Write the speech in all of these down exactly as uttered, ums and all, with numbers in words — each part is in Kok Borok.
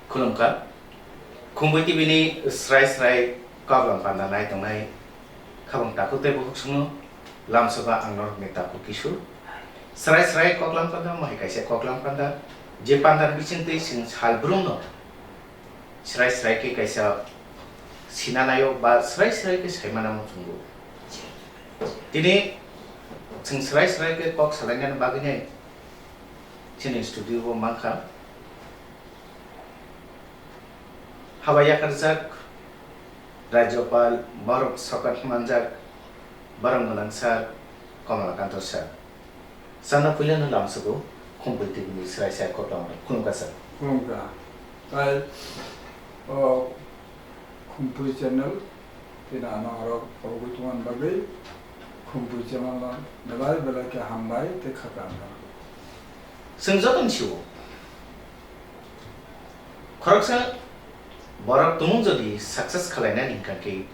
Khulumkha. Khumbui T V ni srai srai koklam panda nai tongnai khabang takhuk tei bukhuk songno lamsoba ang norokni takhuk Kishore. Srai srai koklam panda, mohai kaisa koklam panda, je pandani bisingtwi chwng salbrumno srai srai khe kaisa sinanayo ba srai srai khe saimanamo chwngo. Tini chwng srai srai khe kok salainani bagwino chini studio o mankha. Haba yakarjak Rajyapal, borok sokat manjak, borom gwnang sir Kamalakanta sir. Sana puilano lamsogo Khumpui T V ni srai srai koklam rok. Khulumkha sir. Khulumkha. Tai o Khumpui channel, tini ano oro phobogwi tongmani bagwi Khumpui channel no belai belai khe hambai tei kha kaham. Chwng joto ni sio. Khoroksa borok tumung jodi success khalainani hwnkha khe,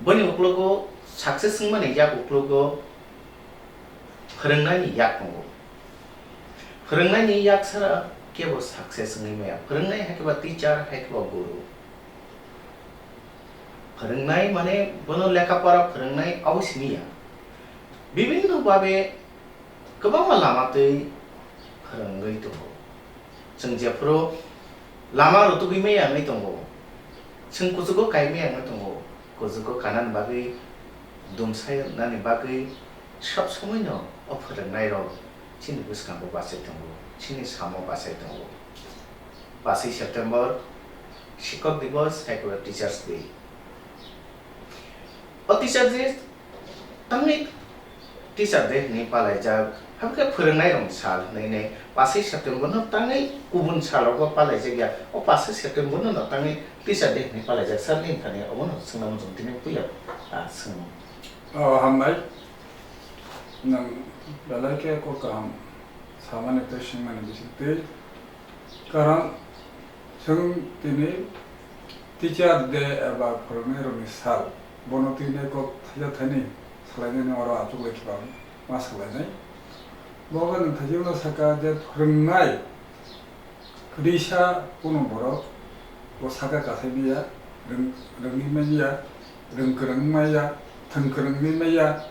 boni uklogo success wngmani yak uklogo phwrwngnaini yak tongo. Phwrwngnaini yak sara kebo success wngwi maya. Phwrwngnai hai khe ba teacher, hai khe ba guru. Phwrwngnai mane bono lekha pora phwrwngnai abo simi ya. Bibinno babe kwbangma lama twi phwrwngwi tongo. Chwng jephuru lama rutugwi maya wngwi tongo, chwng kuchugo kai maya wngwi tongo, kuchugo kanani bagwi dumsai nani bagwi sob somoino o phwrwngnairok chini bwskango bachai tongo, chini samo bachai tongo. Paswi September, Sikok Dibos, hai khe Teachers Day. O Teachers Day tangwi Teacher Day hwnwi palaijak, hakhe phwrwngnairokni sal hwnwi nei paswi September no tangwi kubun salogo palaijakya, o paswi September no tangwi Teacher Day hwnwi palaijak sir ni thani obono swngna muchung tini puila, ah, swng. O hambai, nwng belai khe kok kaham samani tei swngmani bisingtwi. Karon chwng tini Teacher Day eba phwrwngnairokni sal, bono twi nai kok thaisa thainwi salainani oro achuk lai khe ma salainai. Bo khe nwng thaijakno saka je phwrwngnai kwrwisa kunu borok bo saka kasai maya, rwng-, rwngwi maya, rwng kwrwng maya, thwng kwrwngwi maya,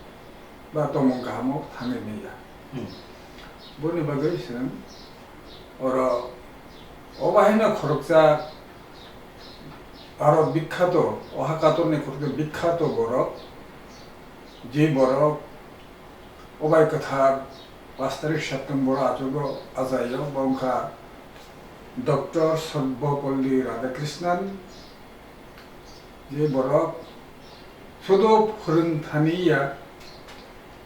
ba tongmung kahamo thangwi maya. Hmm. Boni bagwi chwng oro obo haino khoroksa aro bikkhato, o hakatorni khoroksa bikkhato borok, je borok obai kwthar pas tarik September achugo achaio, bo wngkha Doctor Sarvepalli Radhakrishnan. Je borok sudo phwrwng thani ya,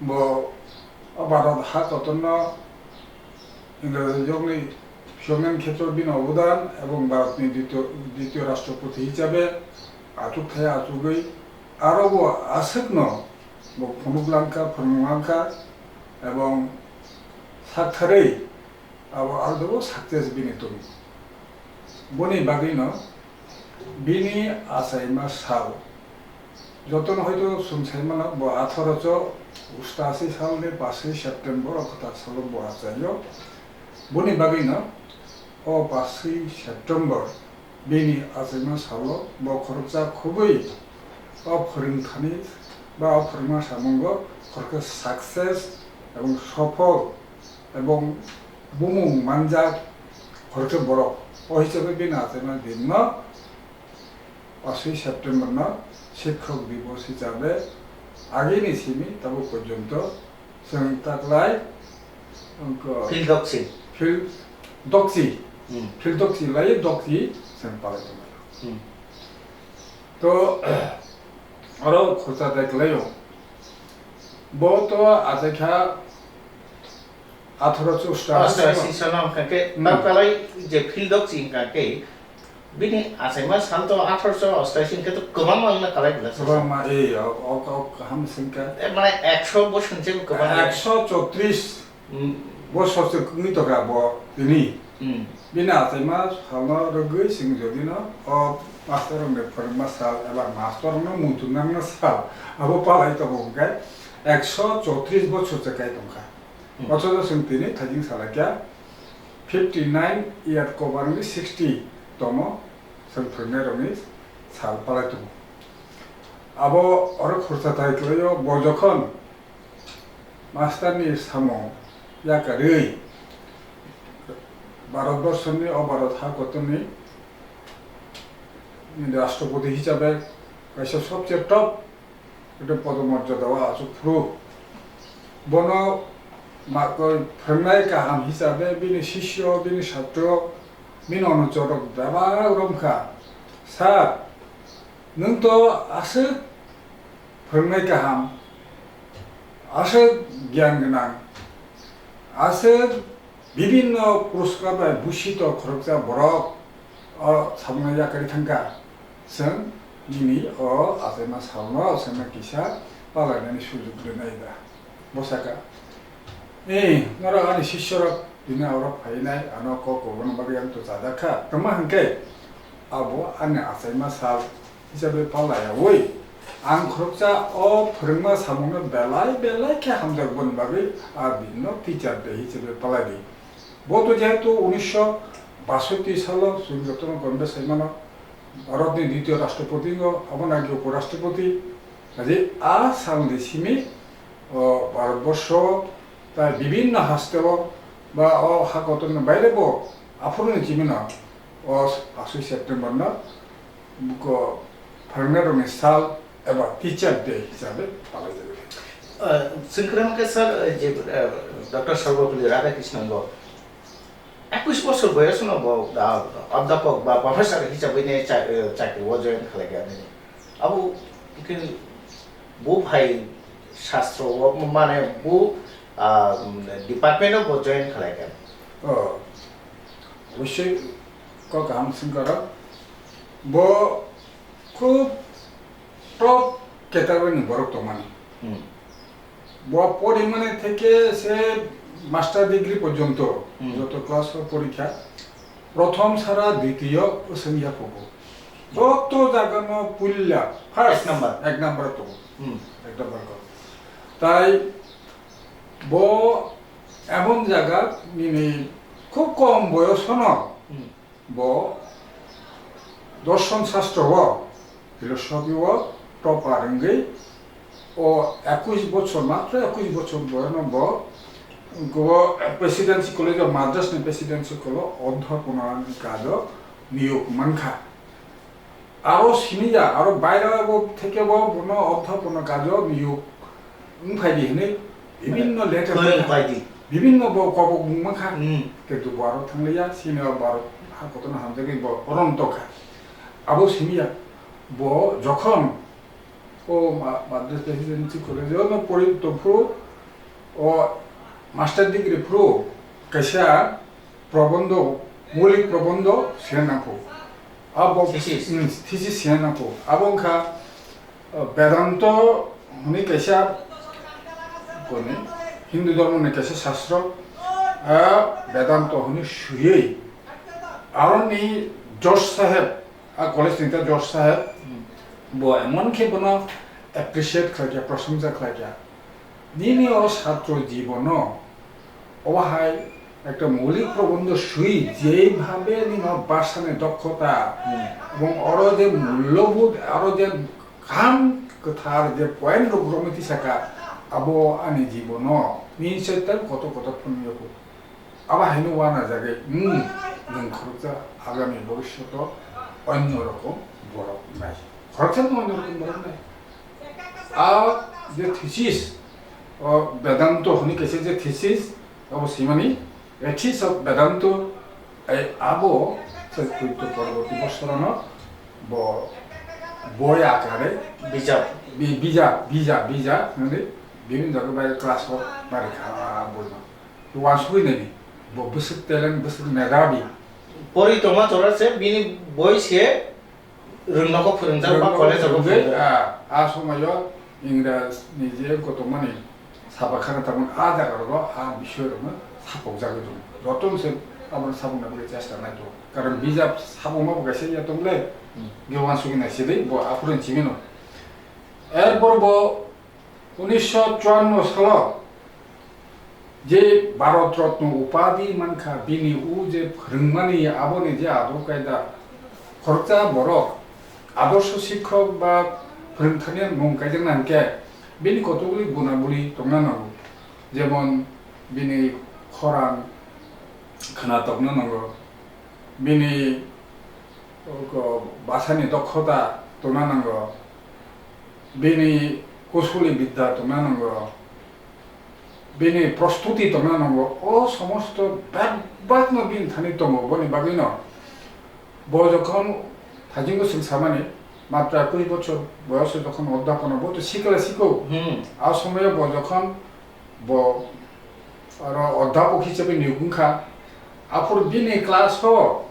bo o Bharat ha kotorno Ingrajiyokni Shyognan kheto bini obodan ebong Bharatni ditiyo, ditiyo rashtrapati hisabe achuk thai achugwi aro bo aswkno bo phunuk langkha, phwrwng langkha ebong saktharwi abo aro success bini tongo. Boni bagwino bini achaima sal, jotono hoito chwng sai mano, bo atharo cho ostashi salni paswi September o kwtal salo bo achaio. Boni bagwino o paswi September bini achaima salo bo khoroksa khubui o phwrwng thani ba o phwrwngma samungo khoroksa success ebong sophol ebong bumung manjak khoroksa borok. O hisabe bini achaima dinno paswi September no Shikhok Dibos hisabe agini simi tabuk porjonto chwng taklai wngkha Phil Dokchi. Phil Dokchi. Hmm. Phil Dokchi lai Dokchi chwng palai tongo. Hmm. To oro khoroksa dai kwlaio. Bo to achaikha atharo chu Atharo chu salo hwnkha khe, hmm, takalai je Phil Dokchi hwnkha khe, bini achaima sal to atharo chu ostashi hwnkhe to kwbangma wngna kalai bwla se. Kwbangma, eh, ok, ok, ok, kaham singkha. Eh, mane ekso bosor se kwbangma. Ekso chotris, hmm, bosor se wngwi tongkha bo tini. Hmm. Bini achaima salno rwgwi chwng jodi no o master rokni phwrwngma sal eba master rokno muitungnangma sal abo palai tongo hwnkhe ekso chotris bosor se kai tongkha. Hmm. Othocho chwng tini thaijing salaikha fifty nine year cover wngwi sixty tongo, chwng phwrwngnairokni sal palai tongo. Abo oro khorsa thai kwlaio, bo jokhon masterni samung yakarwi Bharatborsoni, o Bharat ha kotorni Rashtrapati hisabe kaisa sobse top ekta podomorjada o achuk phuru. Bono ma-, koi phwrwngnai kaham hisabe bini sisyo, bini satro, bini onuchorok bebak romkha. Sir, nwng to aswk phwrwngnai kaham, aswk giyan gwnang, aswk bibinno puroskar bai bhusito khoroksa borok o samungno yakarwi thangkha. Chwng nini o achaima salno chwngno kisa palainani sujuk rwnai da? Bo sakha, "Eh, norok ani sisyorok tini aborok phainai, ano kok koborno bagwi ang to chajak kha." Tongma hwnkhe abo ani achaima sal hisabe palaiyaui ang khoroksa o phwrwngma samungno belai belai khe hamjakboni bagwi a binno teacher day hisabe palai di. Bo to jehetu unisho basoti salo chwng jotono gombe saimano, Bharatni ditiyo rashtrapati wngkha, aboni age uporashtrapati. Kaje a salni simi o Bharatborsho tai bibinno hasteo ba o ha kotorni bairebo aphuruni chimino o paswi September no buko phwrwngnairokni sal eba Teacher Day hisabe palaijago. Ah, chwng kwrwngkha sir, eh, je, eh, Doctor Sarvapalli Radhakrishnan bo ekush bosor boyosno bo, ah, adhyapok ba professor hisabe ne cha-, eh, chakri o join khlaikha nini. Abo khe bo phai sastro o mane bo, ah, department o bo join khlaikha. Oh, obosoi kok kaham swngkha rok. Bo khub top category ni borok tongmani. Hmm. Bo porimani theke se master degree porjonto Hmm. joto class o porikha, prothom sara ditiyo wswng yaphugo. Joto jaga no puila first Ek number. ek number tongo. Hmm. Ek number ko. Tai bo emon jaga nini khub kom boyosono Hmm. Bo dorshon shastro o, philosophy o topar wngwi o ekush bochor, matro ekush bochor boyono bo, bo Presidency College of Madras ni Presidency College o odhyaponani kajo niyok mankha. Aro simi ya, aro baire bo theke bo bono odhyapono kajo niyok wng phai di hinwi bibinno letter Phai, phai di. Bibinno bo kobok mung mankha. Hmm. Kintu bo aro thangliya, sini o bo aro ha kotorno hamjagwi bo ron tokha. Abo simi ya, bo jokhon o ma-, Madras Presidency College o no pori tongphuru, o master degree phuru kaisa probondo, moulik probondo sina nangkho. Abo, Thesis. Hmm, thesis sina nangkho. Abo wngkha, uh, Vedanto hwnwi kaisa, koni, Hindu dhormoni kaisa shastro, uh, Vedanto hwnwi swiwi aroni George Saheb, a college ni ta George Saheb, Hmm. bo emon khe bono appreciate khlaikha, proshongsa khlaikha. Nini o satro jibono obo hai ekta moulik probondo swi jei bhabe nini o bhasha ni dokhota Hmm. ebong oro je mullobodh, aro je kaham kwthar je point rok romwi tisaka, abo ani jibono nini saitan kotor kotor phunukya kho. Abo haino uanajagwi, hmm, nwng khoroksa agami bhobishoto onyo rokom borok nai. Khoroksa no onyo rokom borok nai. A je thesis, o Vedanto hwnwi kaisa je thesis, abo swimani, Ethics of Vedanto, ai abo se poito porborti bosorano bo boi akare Bijap. bi-, bijap, bijap, bijap hwnwi bibinno jaga bai class o barikha a boino. Uansugwi naidi, bo bwswk talent, bwswk medhabi. Pori tongma jora se bini boi se rwngnogo phwrwngjak ba Rwngnogo college-o phwrwngjak, phwrwngjak. Ah, a somoyo Ingres ni je kotomani saba khana tabun a jaga rogo a bisoi rokno sapok jagwi tongo. Jotono se aboni sapokna bagwi chesta nai tongo. Karon bijap sapokma bo kaisa ya tongle, Hmm. ge uansugwi nai sidi bo aphuru chimino. Erpor bo unisho chuanno salo je Bharat Ratna upadhi mankha, bini o je phwrwngmani aboni je adab kaida Khoroksa borok adorsho sikhok ba phwrwngthani mung kaijakna hwnkhe bini kotokli gunabuli tongna nango, jemon bini khorang khwnatokna nango, bini, o, basani dokhota tongna nango, bini kusuli bidya tongna nango, bini prostuti tongna nango, o somosto bebakno bini thani tongo. Boni bagwino bo jokhon, thajingo chwng samani, matra kuri bochor boyoso jokhon odhapano bo to sikla siko. Hmm. A somoyo bo jokhon bo aro odhapok hisabe niyok wngkha. Aphuru bini class o,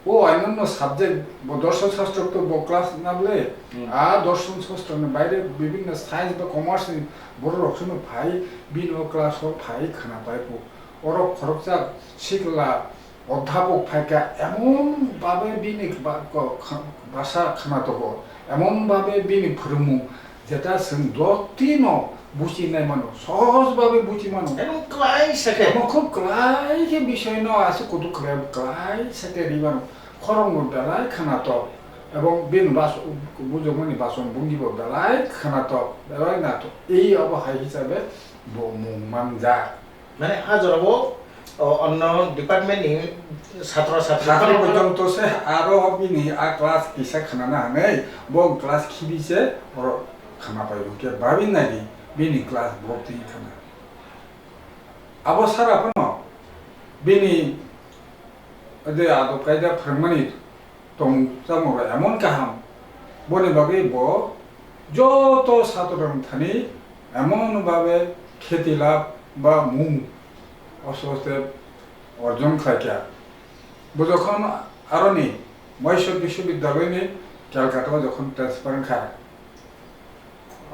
o ainonno subject bo dorshon shastro to bo class na bole. Hmm. A dorshon shastro ni baire bibhinno science ba commerce ni borok rok sono phai, bini o class o phai khwna pai phu. Oro khoroksa sikla odhapok phaikha, emon babe bini ba-, ko-, kha-, basa khwna togo, emon babe bini phwrwngmung, jeta chwng jotino buchi nai mano, sohoj babe buchi mano. Emon klai sa khe. Emon khub klai khe bisoi no aswk kutuk khlai, klai sa khe ri mano. Khoroknwi belai khwnatok, ebong bini bas-, bujokmani bason bungjibo belai khwnatok, belai natok. Ei obo hai hisabe bo mung manjak. Mane a jorao, o, onno department ni satro satri Satri phano porjonto se aro bini a class kisa khwnana hinwi bo class khibi se oro khwna pai hwnkhe babi naidi bini class bo twi khwna. Abo sara phano bini de adok kaida phwrwngmani tongmung chamung rok emon kaham, boni bagwi bo joto satro rok thani emon babe kheti lab ba mung aste aste orjon khlaikha. Bo jokhon aroni Mysore Biswabidyalayni Calcutta o jokhon transfer wngkha,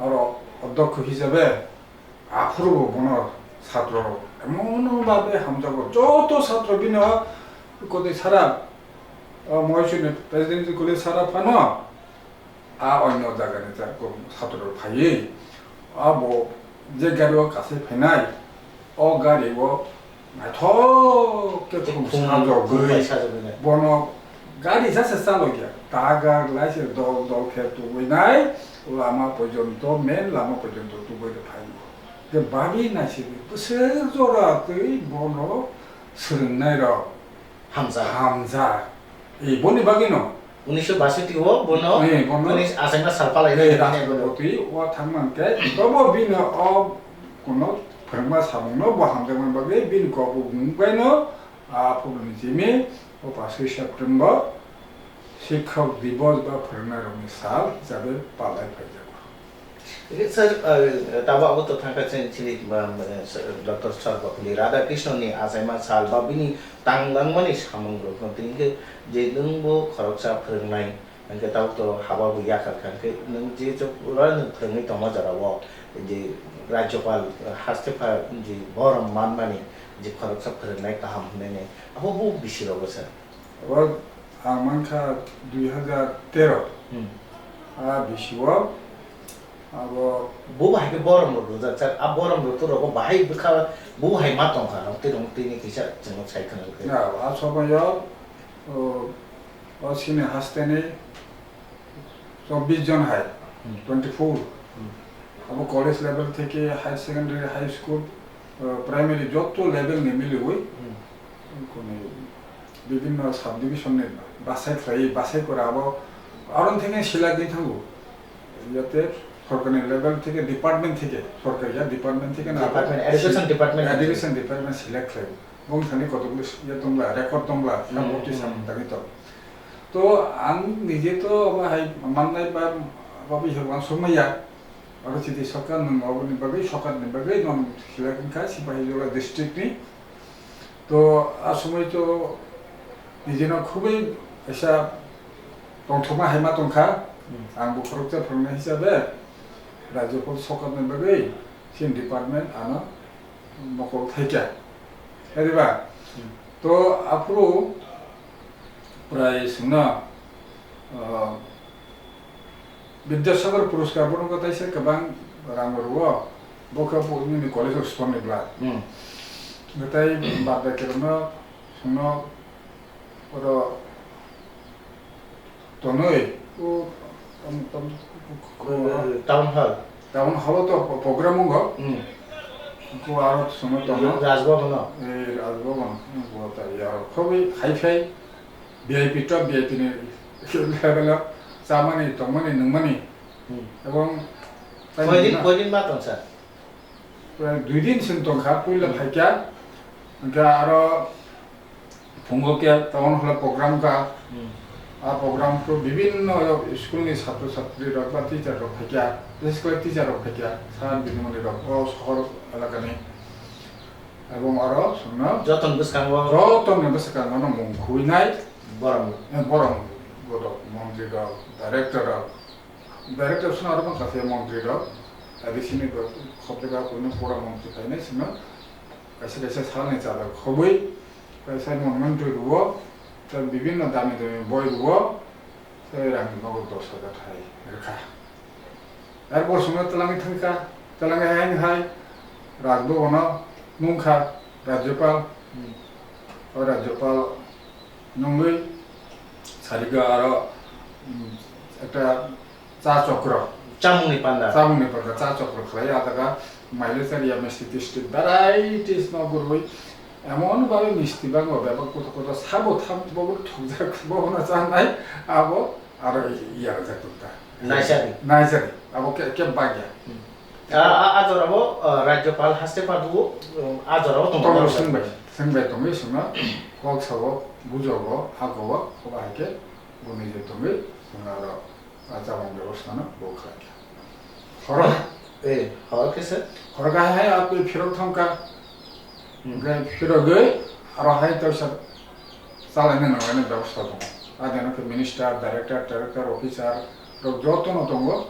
aro odhokho hisabe Aphuru bo bono satro rok emon babe hamjago, joto satro bini o kotwi sara, o Moisuni President College sara phano a onno jaga ni satro rok phaiwi abo je gari o kasai phainai o gari o naithok khe khum khum sajagwi khum bai sajagwi nai. Bono gari jasa chalokya, tagar lai se dol dol khe tubui nai, lama porjonto, main lama porjonto tubui rw phai o. Je babi naisidi bwswk jora twi bono swrwng nai rok hamjak. Hamjak. E, boni bagwi no. Unisho basati o bono, eh, bono, unis achaima sal palai eh, nai, nai bono. Rashtrapati o thang man khe, tobo bini o kuno phwrwngma samung no bo hamjakmani bagwi bini kok bo mung bai no, a, phoboni simi o paswi September Shikhok Divos ba phwrwngnairokni sal hisabe palai phaijago. Sir, uh, tabo abo to thangkha chini, chini, um, uh, Doctor Sarvapalli Radhakrishnan ni achaima sal ba bini tanglangmani samung rok no tini khe je nwng bo khoroksa phwrwngnai, hwnkhe tabuk to haba bo yakarkha, hwnkhe nwng je chwng ura nwng phwrwngwi tongma jora o je Rajyapal, uh, haste pha je borom manmani je khoroksa phwrwngnai kaham hwnwi nai abo bo bisi rogo sir. Abo ang mankha dui hazar tero. Hmm. A bisi o abo bo bahai khe borom rok rwjak jak, a borom rok to rogo bahai bwkha bo hai ma tongkha, rong twi rong twi ni kisa chwng sai khna rwkhe. Ya, a somoyo, o, o sini hasteni chobbish jon hai, hmm, twenty four. Hmm. Abo college level theke higher secondary, high school, uh, primary joto level ni miliwi, hmm, kuni bibhinno subdivision ni basai khlai, basai kora abo aron theke select ni thango. Yate sorkar ni level theke, department theke, sorkar ya department theke na abo department, education department. Education department select khlai. Bongthani kotokli ya tongla, record tongla, hmm, samung twi, hmm, samung tangwi tong. To ang nije to abo hai mannai ba, abo bihik uansukmaya. Aro chiti sokha nwng oboni bagwi, sokha ni bagwi nwng select wngkha Sipahijola district ni. To a somoi to nijeno khubui kaisa tongthokma hai ma tongkha. Hmm. Ang bo khoroksa phwrwngnai hisabe Rajyapal sokha ni bagwi chini department ano mokol thaikha. Khe diba? Hmm. To aphuru prai chwngno, ah, Vidyasagar Puraskar bono kwtaisa kwbang rang rwo, bo khe bo nini college o sport ni bwla. Hmm. Kwtai bad bai kwrwngno chwngno oro Tonwi, o, tam, tam, ko, ko, Eh, town hall. Town hall o to po-, program wngkha. Hmm. Ko aro sono tongo. Rajbhavan o. Eh, Rajbhavan, wngkha ta ya. Khobwi high fi, V I P top V I P ni level o chamani, tongmani, nungmani. Hmm. Ebong koidin, koidin ma tong sir? Prai dui din sing tongkha, puila Hmm. phaikha. Hwnkhe aro phungo khe town hall o program kha. Hmm. A program khe bibinno school ni satro satri rok ba teacher rok phaikha, bises khe teacher rok phaikha, san bini mani rok o sohor elaka ni. Ebong aro songno Joton bwskango. Joton ni bwskango no mung khuinai. Borok. Eh, borok godok, montri rok, director rok. Director songno aro bangkha se montri rok, A D C ni rok, khobjagao kunu pura montri phainai songno. Kaisa kaisa salni chador khobwi, kaisa monument rwo, tei bibinno dami dami boi rwo, tei rang nogo dos hajar thai rwkha. Erpor songno twlangwi thangkha, twlangwi hai hai Rajbhavan o nungkha Rajyapal, Hmm. o Rajyapal nungwi sarigo aro, um, ekta Cha chokro. Chamungni panda. Chamungni panda cha chokro khlai, a jaga mailwchari ya misti tisti varieties no gurwi emon bhabe misti bango bebak kotor kotor sabo tham bobo thokjak bobo no chanai abo aro yarjak tukta. Naisari. Naisari. Abo ke, ke bagya. Hmm. A, a, a jorabo, uh, Rajyapal haste padu, um, a jorabo tongo. Tongo singbai, singbai tongwi singno kok sabo, bujogo, hakobo, koba hai khe guni je tongwi singno aro. A chamung bebostha no bo khlai kha. Horo. Eh, horo khe se? Horo khe hai, hai, a twi phirok thang kha. Hmm. Hwnkhe phirogwi aro hai toisa chalaina nanglaina bebostha tongo. A jeno khe minister, director, director, officer rok joto no tongo.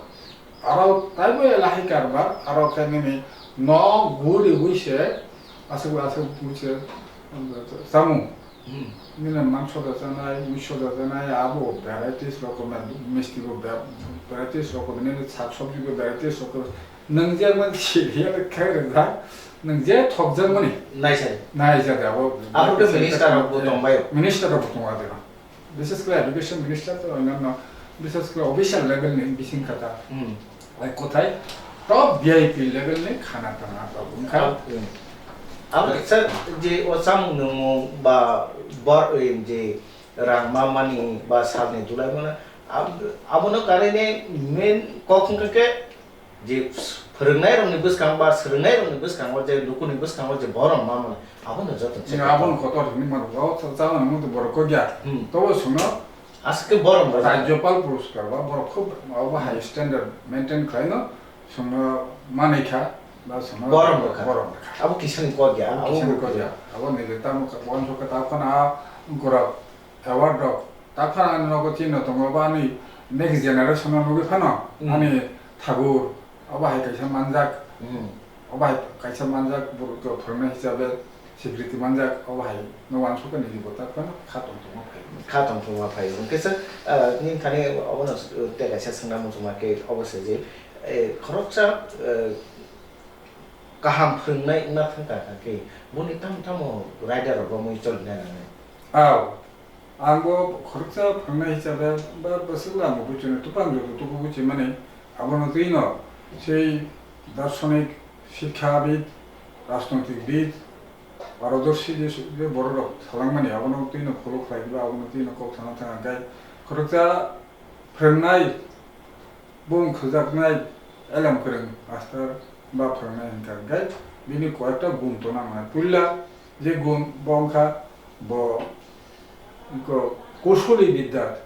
Aro taibo elahai karbar, aro khe nini no guriwi se, aswk aswk bui se, chamung. Hmm. Nini mangso da chanai, muiso da chanai, abo varieties rokom, misti bo va-, varieties rokom, nini sak sabji bo varieties rokom. Nwng je man siriya khe rwjak, nwng je thokjak mani. Naisai. Naisai da abo. Abo khe minister rok bo tongbai. Minister rok bo tongo adino. Bises khe education minister to onyanno, bises khe official level ni bising kha ta. Hmm. Ai kothai top V I P level ni khana tangna tabuk wngkha. Abo, hmm. Abo kisa je o chamung nungmung ba bor, eh, je rang mamani ba salni dulai mano, ab-, abono karwi ni main kok wngkha khe je phwrwngnairokni bwskango ba swrwngnairokni bwskango je lukuni bwskango je borom mamani abono joto check Abono kha. Kotor hinwi mano, o cha-, chamani muitu borok kok ya. Hmm. Tobo songno Aswk khe borom rwjak. Rajyapal Puraskar ba borok khub abo hai standard maintain khlaino songno manwi kha ba songno Borom rwkha. Borom rwkha. Abo kisani kok ya, Abo abo kisani kok ya. Abo nini tamo ka-, uansuk khe ta phano a borok award rok ta phano ani nogo chini tongo ba ani next generation no nugwi phano Hmm. ani thagur obo hai kaisa manjak. Hmm. Obo hai kaisa manjak borok to phwrwngnai hisabe. Sikriti manjak, obo hai no uansuk khe nini bo ta phano kha tongthokma phai. Kha tongthokma phai. Hwnkhe se, ah, nini thani obono, eh, tei kaisa swngna muchungma khe obo se je, eh, khoroksa, eh, kaham phwrwngnai wngna thang kha khe boni tamo tamo raida rok romwi choli nai nangnai. Ao, ang bo khoroksa phwrwngnai hisabe ba bwswk lama buchino tubang joto tubu buchimani abono twi no sei darshonik, shikkhabid, rajnoitik bid, parodorshi je, je borok rok salangmani, abono twi no follow khlai ba, abono twi no kok sana thang khe, khoroksa phwrwngnai, bung khwjaknai, elem kwrwng master ba phwrwngnai hwnkha khe, bini koyekta gun tongna nang. Puila je gun bo wngkha, bo ko-, kusuli bidya,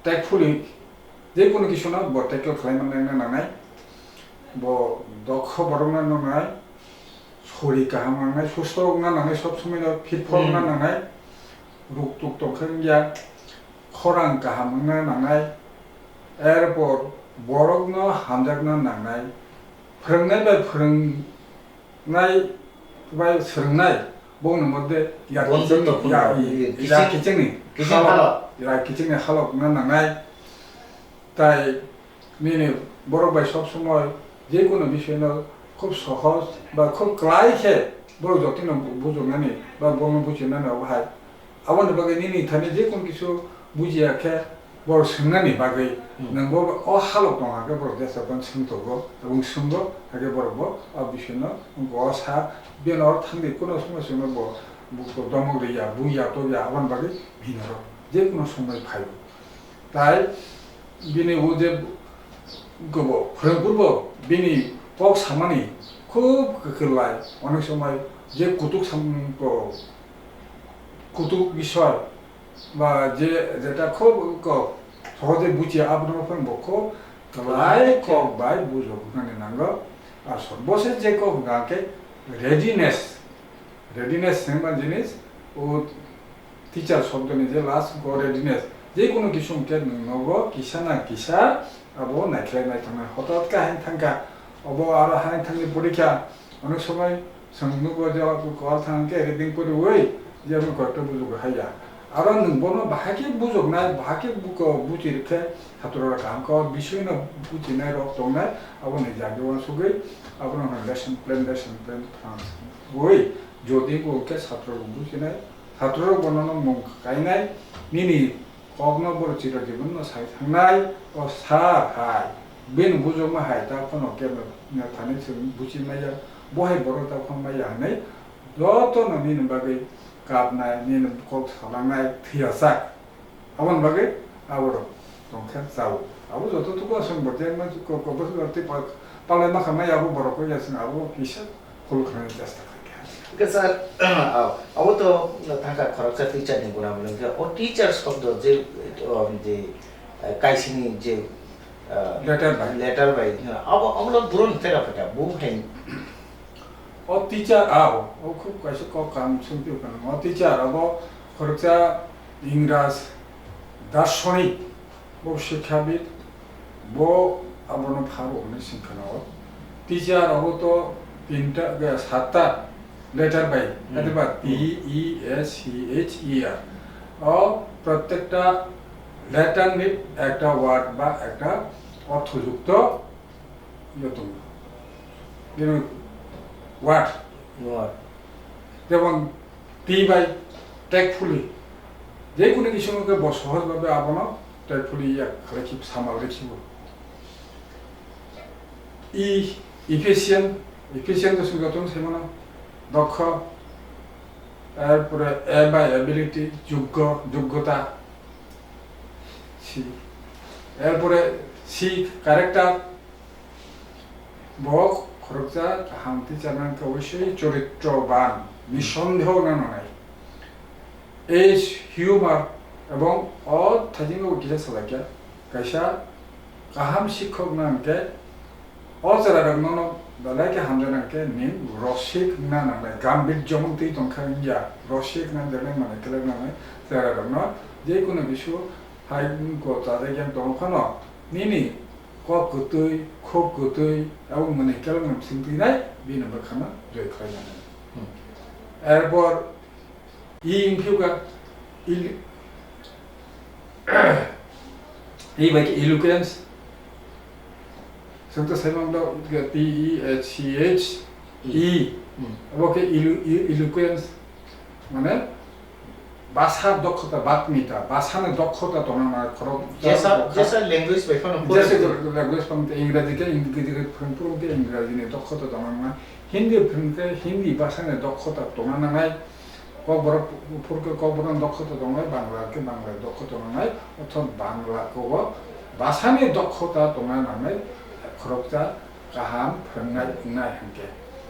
tactfully, je kono kisu no bo tackle khlai manna nangnai, bo dokho borok no nangnai, sori kaham nangnai, susto wngna nangnai, sob somoi no fit for wngna Hmm. nangnai, ruk tuk tong khe wngya, khorang kaham wngna nangnai, erpor borok no hamjakna nangnai, phwrwngnai bai phwrwng nai bai swrwngnai, bongni moddhe ya Bondhutto kichingni, ya, purno. Ya Kiching-, kichingni kiching halok, halok. Ya kichingni halok wngna nangnai. Tai nini borok bai sob somoi je kono bisoy no khub sohoj ba khub klai khe borok jotino bu-, bujoknani ba bono bujinani obo hai. Aboni bagwi nini thani je kono kisu Bujiya khe borok swngnani bagwi Hmm. nwng bo o halok tong hakhe borok jesa phano swng tongo, ebong swngbo, hakhe borok bo o bisino wngkha o sa, biyano oro thangdi kuno somoi somoi bo, bo domok riya, buya tokya, aboni bagwi bini oro je kuno somoi phaio. Tai bini o je gobo phwrwngphuru bo bini kok samani khub kwkhlai, onek somoi je kutuk sam-, ko-, kutuk bisoy, ba je jeta khub ko sohoje bujiya, abono phano bo khub kwlai kok bai bujoknani nango. Ar sorbose je kok hwnkha khe readiness, readiness hwnba jinis o teacher shobdoni je last go readiness, je kono kisu hwnkhe nwng nogo kisa na kisa abo naikhlai naithangnai, hotot khe haino thangkha, obo aro haino thangni porikha, onek somoi Chwng nugo je o kok thang khe reading poriwi je omo koyekta bujok hai ya. Aro nwng bono bahai khe bujoknai, bahai khe buko buchi rwkhe, chhatro rok kaham khe o bisoi no buchinai rok tongnai, abo ni jagwi uansugwi abono hwn lesson plan, lesson plan thangwi jodi bo khe chhatro rok buchinai, chhatro rok bono no mung kainai, nini Kokno borok chiro jibon no sai thangnai, o sir hai, bini bujokma hai ta phano kebo thani chwng buchi maya, bo hai borok ta phano maya hinwi joto no nini bagwi kapnai, nini kok salangnai thwiyasak. Aboni bagwi aborok tongkhe chao. Abo joto tuku aswk bo tei ma ko-, ko-, bo tei pa-, palai ma khamai abo borok kok ya chwng abo kisa khuluk khlaina chesta khlaikha. Hwnkhe sir, abo to thangkha khoroksa teacher ni guna mwnwi khe, o teacher shobdo je, o je, eh, kaisini je, eh, letter bai. Letter bai, abo, abo lo buro ni tera phaikha, bo hai. O teacher abo, o khub kaisa kok kam sungpio kha, o teacher abo khoroksa Ingras darshonik. Bo sikhabid, bo abono pharo hwnwi swngkha o. Teacher abo to tinta, eh, satta letter bai, Hmm. Letter bai, Hmm. T E A C H E R. O prottekta letter ni ekta word ba ekta orthojukto yo tongo. Bini word. Word. Jemon Twi bai tactfully, je kunu kisu khe bo sohoj bhabe abono tactfully ya khlai khi samal rikhibo. E, efficient, efficient to swngkha tong sai mano, dokkho, erpore A bai ability, joggo, joggota, C, erpore C, character, Bo khoroksa kaham teacher nang khe oisoi choritroban, nisondeho wngna nangnai. Age, humor, ebong o thaiching bo kisa salai khe, kaisa kaham sikhok nang khe, o chwrairok nono belai khe hamjak nang khe, nini rosik wngna nangnai, gambhirjo mung twi tong kha wngya, rosik wngna nangnai, manwi kwlwk nangnai, chwrairokno je kunu bisu hai wngkha chajak yang tong phano, nini kok kwtwi, khuk kwtwi, abo mwnwi kelokno bising twinai, bini bwkhano joi khlainani. Hmm. Erpor E wngphiyokha, il-, E bai khe eloquence. Chwng to sai mano T E H C H E. Hmm. Abo khe elo-, e-, eloquence. Mane, basa dokhota, bakmita, basani dokhota tongna nai khorok. Jesa, jesa language bai phano jesa pore. Language phano te Ingraji khe Ingraji khe phung phung khe Ingraji ni dokhota tongna nai, Hindi phung khe Hindi basani dokhota tongna nai, Kokborok phur khe Kokborok dokhota tong nai, Bangla khe Bangla dokhota tong nai, otho Bangla kobo basani dokhota tongna nangnai khoroksa. Kaham phwrwngnai wngnai hwnkhe,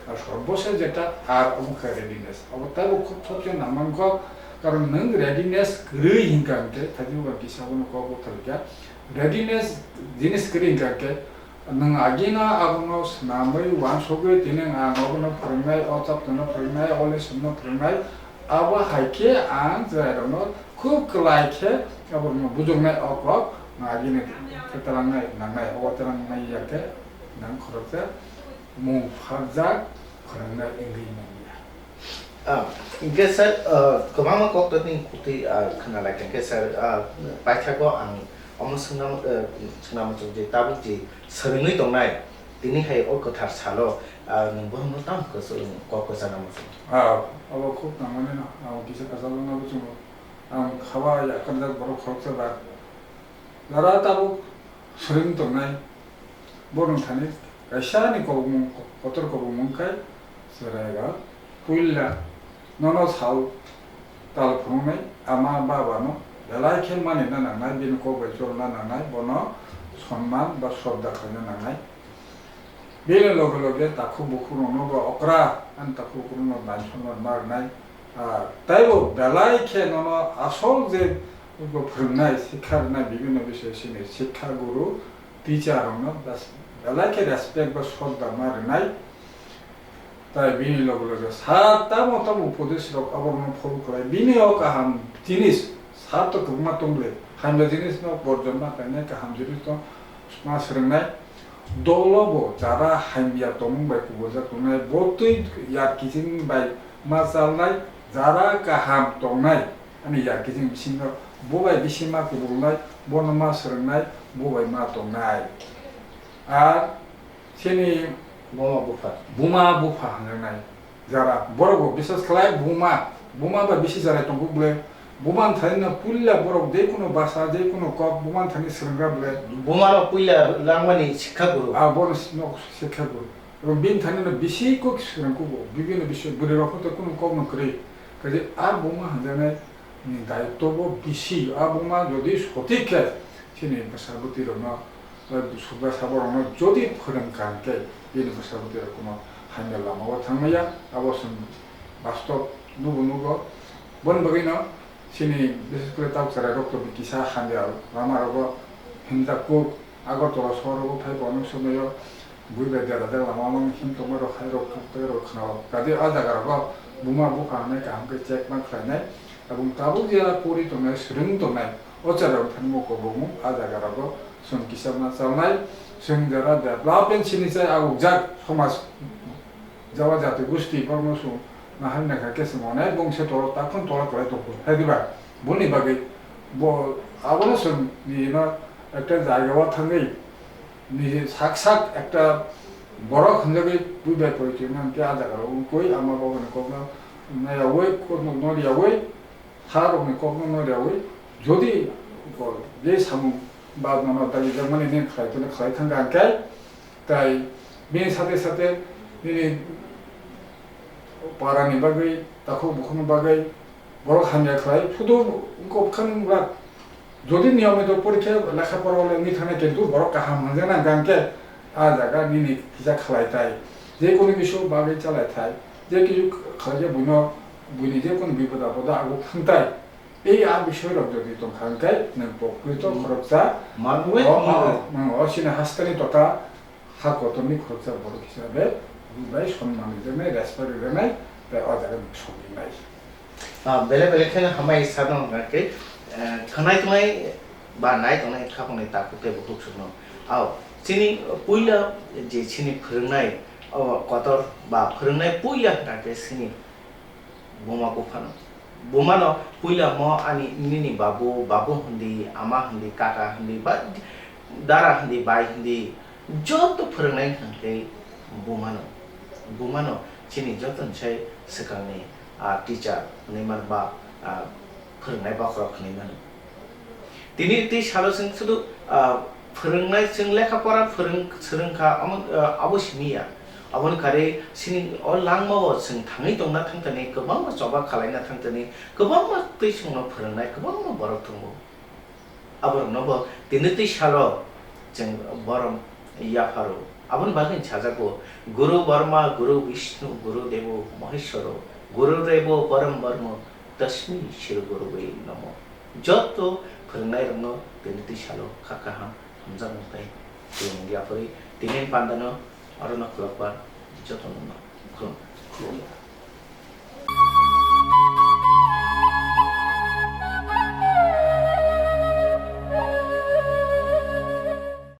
ar sorbose jeta ar omo khe readiness. Obo taibo khub sokhe nangmangkha, karon nwng readiness kwrwi hinkha hwnkhe, thaichukgo kisa bono kok bokthar kha. Readiness jinis kwrwi hinkha hwnkhe, nwng agino abono swnamwi uansugwi tini ang obono phwrwngnai, o chapterno phwrwngnai, o lessonno phwrwngnai, abo hai khe ang chwrairokno khub kwlai khe abono bujoknai o kok, nwng agini khe twlangnai nangnai, obo twlangnai ya khe. Nang khoroksa mung pharjak khoroknai wngwi manya. Ah, hingke sir, ah, kwbangma kok totni kutui, ah, khna lai kha. Hingke sir, ah, paithago ang omo swngnamo, ah, swngnamo chwng je tabuk je swrwngwi tongnai, tini hai o kwthar salo, ah, nwng borokno tamo kwchwng kok kwchanamo chwng? Ah, obo khub nangmani no, abo kisa kwchalo no chwngo. Ang haba yakarjak borok khoroksa ba jara tabuk swrwng tongnai, borok thani kaisa ni kobongmung, kotor kobongmung khe chwrairok puila nono sal tal phunuknai, ama baba no belai khe manina nangnai, bini kok bai chorna nangnai, bono sonman ba srodda khlaina nangnai. Bini loge loge takhuk bukhuk rokno bo okra ani takhuk bukhuk rokno bai sonman ma rwnai. Ah, taibo belai khe nono asol je bo phwrwngnai, sikha rwnai, bibhinno bishoy sini sikha guru, teacher rokno bas-, belai khe respect ba srodda ma rwnai. Tai bini loge loge sir tamo tamo upodesh rok aborokno follow khlai, bini o kaham jinis sir to kwbangma tong le, hamya jinis no borjon ma khainai, kaham jinis no ma swrwngnai. Dolo bo jara hamya tongmung bai kubuljak tongnai, bo twi yar kiching bai ma chalnai, jara kaham tongnai, ani yar kiching bisingo bo bai bisi ma kubulnai, bono ma swrwngnai, bo bai ma tongnai. Ar chini buma bupha, buma bupha hwnjaknai jara, borok bo bisas khlai buma, buma bai bisi jara tongo bwle, buma thani no puila borok je kono basa, je kono kok buma thani swrwngra bwle. Buma no puila langmani sikha guru. A bono s-, no sikha guru. Ebo bini thani no bisi kok swrwng kugo, bibini bisi bwrwi rok to kono kok no kwrwi. Kaje a buma hwnjaknai ni daitwo bo bisi, a buma jodi sotik khe chini bwsa bwtwi rokno, eh, bwsa bwsa borokno jodi phwrwng kha hwnkhe, bini bwsa bwtwi rok kono hamya lama o thangmaya, abo chwng bastob nugo nugo. Boni bagwi no chini bises kore tabuk chwrai rok to kisa hamya lama rogo himjak kuk. Agartala sohor o phai bo onek somoio bui bai dera dera lama mang him tongma rok hai rok tei rok khna o. Kadi a jaga rogo buma bupha hwnwi kaham khe check ma khlainai. Abong tabuk jera pori tongnai, swrwng tongnai, o chwrai rok thani mo kobongmung a jaga rogo chwng kisa ma chalnai. Chwng jera development sini chai agugjak somaj jawa jati gusti borokno chwng nahar naikha khe chwng onek bongse tolo takhon tolo kwlai tongkhu. Hai diba? Boni bagwi bo abono chwng nini no ekta jaga o thangwi nini sak sak ekta borok hwnjagwi bui bai porichoi nang khe a jaga rok wngkoi ama baba ni kok no naiyawi kok no noriyawi ha rok ni kok no noriyawi jodi bo je samung ba nono dagi jakmani nini khlai toni khlai thang kha hwnkhe tai bini sate sate nini para ni bagwi takhuk bukhuk ni bagwi borok hamya khlai, sudu wngkha wngkha nwng ba jodi niyomito porikhe lekha pora le wngwi thangna kintu borok kaham hwnjakna hwnkha hwnkhe a jaga nini kisa khlai tai, je kunu kisu bagwi chalai thai, je kisu khlaikhe buino, buini je kunu bipod apodo ago thang tai, ei a bisoi rok jodi tongkha hwnkhe nwng pokrito khoroksa manwi o, manwi. O, o, o sini hasteni tota ha kotorni khoroksa borok hisabe bai sonman rijak nai, respect rijak nai, tei o jaga ni sogwi nai. Ah, bele bele kheno hambai sano hwnkha khe, eh, khwnai tongnai ba nai tongnai khaphangni takhuk tei bukhuk sukno. Ao, chini puila je chini phwrwngnai, o kotor ba phwrwngnai puila hwnkha khe chini buma buphano. Bumano puila mo ani nini babu, babu hindi, ama hindi, kaka hindi, ba dara hindi, bai hindi, joto phwrwngnai hwnkhe bumano. Bumano chini joto ni sai swkangni, ah, teacher hwnwi mano ba, ah, phwrwngnai bokhorok hwnwi mano. Tini tei salo chwng sudu, ah, phwrwngnai, chwng lekha pora phwrwng, swrwng kha, omo, ah, abo simi ya. Aboni kare chini o langma o chwng thangwi tongna thang thani, kwbangma choba khalaina thang thani, kwbangma twi chwngno phwrwngnai kwbangma borok tongo. Aborokno bo tini twi salo chwng borom yapharo. Aboni bagwi sajago, Guru Brahma, Guru Vishnu, Guru Devo Maheshwaro, Guru Devo Param Brahma, Tasmai Shri Gurave Namo. Joto phwrwngnairokno tini twi salo kha kaham hamjakmung tei khulumung yapharwi tini pandano orono khulokba jotono khulum. Khulum.